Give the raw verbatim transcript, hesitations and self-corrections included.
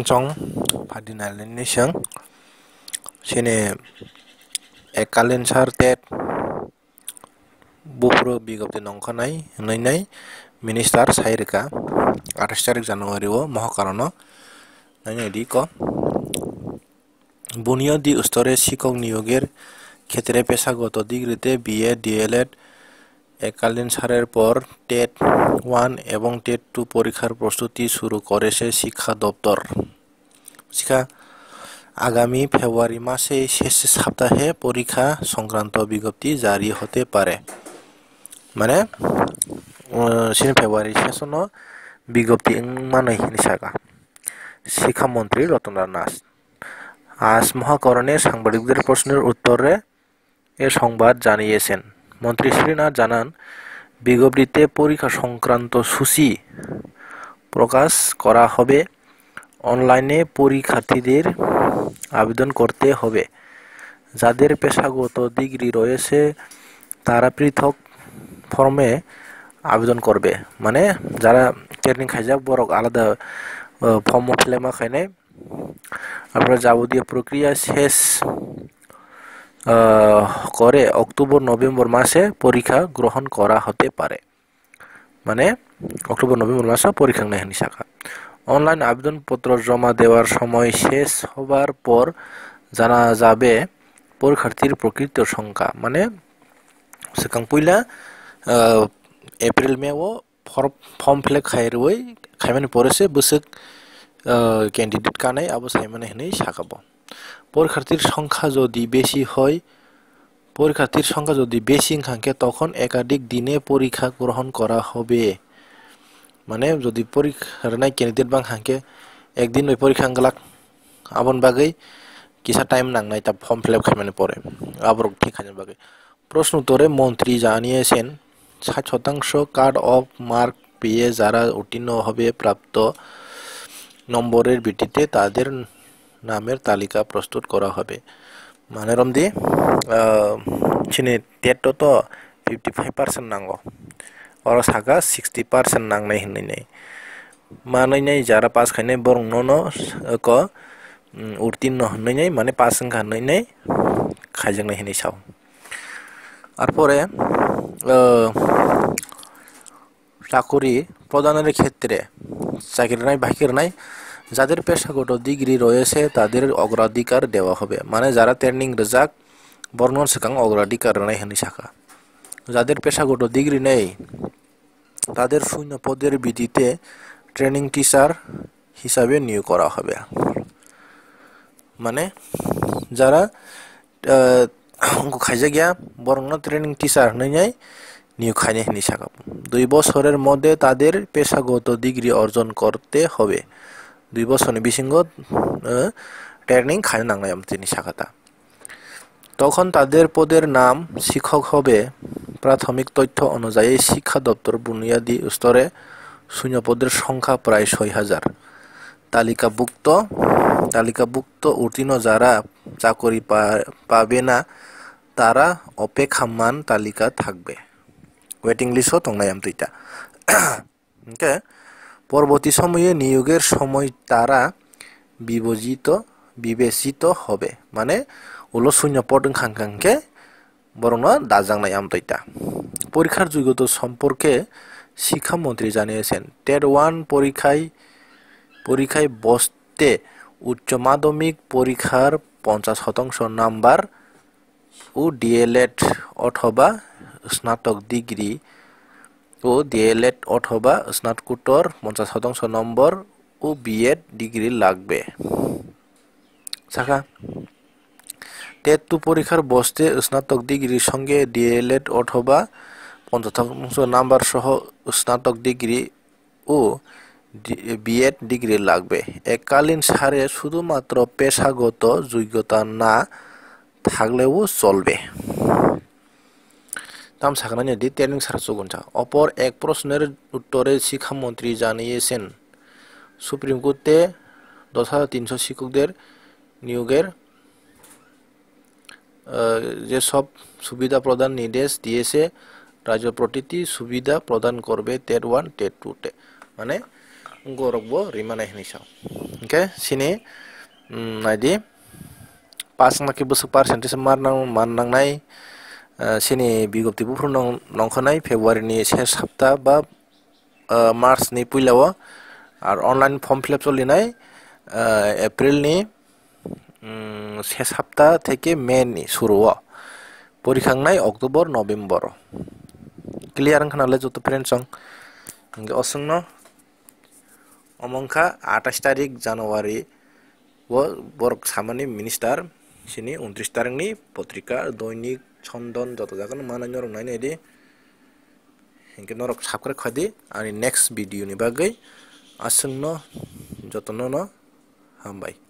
Chong phadi nai nai seng. Sini ekkalin sar tet buphuru bigopti nongkha nai hwnwi nai minister sai rwkha athais tarik January o Mohakarono. Nai nai di ko. বুনিয়াদী স্তরে শিক্ষক নিয়োগের ক্ষেত্রে পেশাগত ডিগ্রিতে B Ed, D.El.Ed, এককালীন সারের পর টেট ওয়ান এবং টেট টু পরীক্ষার প্রস্তুতি শুরু করেছে শিক্ষা দপ্তর। শিক্ষা আগামী ফেব্রুয়ারি মাসে শেষ সপ্তাহে পরীক্ষা সংক্রান্ত বিজ্ঞপ্তি জারি হতে পারে। মানে, আহ, sini February session o bigopti wngmano hini saka শিক্ষামন্ত্রী রতনলাল নাথ। আজ মহাকরণে সাংবাদিকদের প্রশ্নের উত্তরে এ সংবাদ জানিয়েছেন। মন্ত্রী শ্রীনাথ জানান, বিজ্ঞপ্তিতে পরীক্ষা সংক্রান্ত সূচি প্রকাশ করা হবে। অনলাইনে পরীক্ষার্থীদের আবেদন করতে হবে। যাদের পেশাগত ডিগ্রি রয়েছে, তারা পৃথক ফর্মে আবেদন করবে। মানে, যারা ট্রেনিং খাইজাক, বরক আলাদা, আহ, ফর্ম ফিল আপ খাইনে। আপনার যাবতীয় প্রক্রিয়া শেষ, আহ, করে অক্টোবর নভেম্বর মাসে পরীক্ষা গ্রহণ করা হতে পারে। মানে, অক্টোবর নভেম্বর মাসে পরীক্ষা নেই হিসাবে। অনলাইন আবেদনপত্র জমা দেওয়ার সময় শেষ হবার পর জানা যাবে পরীক্ষার্থীর প্রকৃত সংখ্যা। মানে, swkang puila, ah, April May o for-, form fill up khai rwui khaimani pore se bwswk, ah, candidate kanai abo saimani hinwi saka bo. পরীক্ষার্থীর সংখ্যা যদি বেশি হয়, পরীক্ষার্থীর সংখ্যা যদি বেশি হংকে তখন একাধিক দিনে পরীক্ষা গ্রহণ করা হবে। মানে, যদি পরীক্ষা rwnai candidate bang hangke ekdin bai porikha wngglak, aboni bagwi kisa time nangnai ta form fill up khaimani pore, aborok thik khaina bagwi. প্রশ্ন উত্তরে মন্ত্রী জানিয়েছেন, ষাট শতাংশ কাট অফ মার্ক পেয়ে যারা উত্তীর্ণ হবে প্রাপ্ত নম্বরের ভিত্তিতে তাদের নামের তালিকা প্রস্তুত করা হবে। Mane romdi, ah, chini tet to to fifty five percent nango. Oro saka sixty percent nangnai hinwi nai. Manwi nai jara pass khainai borok nono, eh, ko, mm, uttirno hinwi nai, mane pass wngkha hinwi nai khaijaknai hinwi sao. Arpore, eh, চাকুরি প্রদানের ক্ষেত্রে চাকরি নাই, বাকি নাই, যাদের পেশাগত ডিগ্রি রয়েছে তাদের অগ্রাধিকার দেওয়া হবে। Mane jara training rwjak, borokno swkang অগ্রাধিকার rwnai hinwi saka. যাদের পেশাগত ডিগ্রি নেই, তাদের শূন্য পদের ভিত্তিতে ট্রেনিং টিচার হিসাবে নিয়োগ করা হবে। Mane, jara, ah, wngkha khaijakya, borokno training teacher hinwi nai niyok khainai hinwi saka. দুই বছরের মধ্যে তাদের পেশাগত ডিগ্রি অর্জন করতে হবে। Dui bosorni bisingo, ah, training khaina nangnai, amtwini saka ta. তখন তাদের পদের নাম শিক্ষক হবে। প্রাথমিক তথ্য অনুযায়ী শিক্ষা দপ্তর বুনিয়াদী স্তরে শূন্য পদের সংখ্যা প্রায় ছয় হাজার। তালিকাভুক্ত, তালিকাভুক্ত উত্তীর্ণ যারা চাকরি পা-, পাবে না, তারা অপেক্ষমান তালিকা থাকবে। Waiting list o tongnai amtwi ta. Hingke, পরবর্তী সময়ে নিয়োগের সময় তারা বিবেচিত, বিবেচিত হবে। Mane, ulo শূন্য পদ wngkha hingkha hingke, borokno dajaknai amtwi ta. পরীক্ষার যোগ্যতা সম্পর্কে শিক্ষামন্ত্রী জানিয়েছেন, টেট ওয়ান পরীক্ষায়, পরীক্ষায় বসতে উচ্চ মাধ্যমিক পরীক্ষার পঞ্চাশ শতাংশ নাম্বার ও ডিএলএড অথবা স্নাতক ডিগ্রি, ও ডিএলএড অথবা স্নাতকোত্তর পঞ্চাশ শতাংশ নম্বর ও বিএড ডিগ্রি লাগবে। Saka, টেট টু পরীক্ষার বসতে স্নাতক ডিগ্রির সঙ্গে ডিএলএড অথবা পঞ্চাশ শতাংশ নাম্বার সহ স্নাতক ডিগ্রি ও ডি-, বিএড ডিগ্রি লাগবে। এককালীন সারে শুধুমাত্র পেশাগত যোগ্যতা না থাকলেও চলবে। Tam saknani di training sar chugunsa. অপর এক প্রশ্নের উত্তরে শিক্ষামন্ত্রী জানিয়েছেন, সুপ্রিম কোর্টে দশ হাজার তিনশো শিক্ষকদের নিয়োগের, আহ, যেসব সুবিধা প্রদান নির্দেশ দিয়েছে, রাজ্য প্রতিটি সুবিধা প্রদান করবে টেট ওয়ান, টেট টু, টে-, মানে, গৌরব রিমানাই হিসাব। Hingke sini, mm, naidi, pass wngna khe bwswk percentage mar nang-, man nangnai, ah, sini bigopti buphuru nong-, nongkhornai February ni se sapta ba, ah, March ni puila o, ar online form fill up cholinai, ah, April ni, mm, se sapta theke May ni suru o, porikha wngnai October, November o. Clear wngkha nale joto friends rok? Hingke oswngno omo wngkha atais tarik January o borok samani minister sini untris tarik ni potrika Doinik Chondon joto jaga no manai norok nainai di. Hingke norok subscribe khadi ani next video ni bagwi. Aswkno jotono no hambai.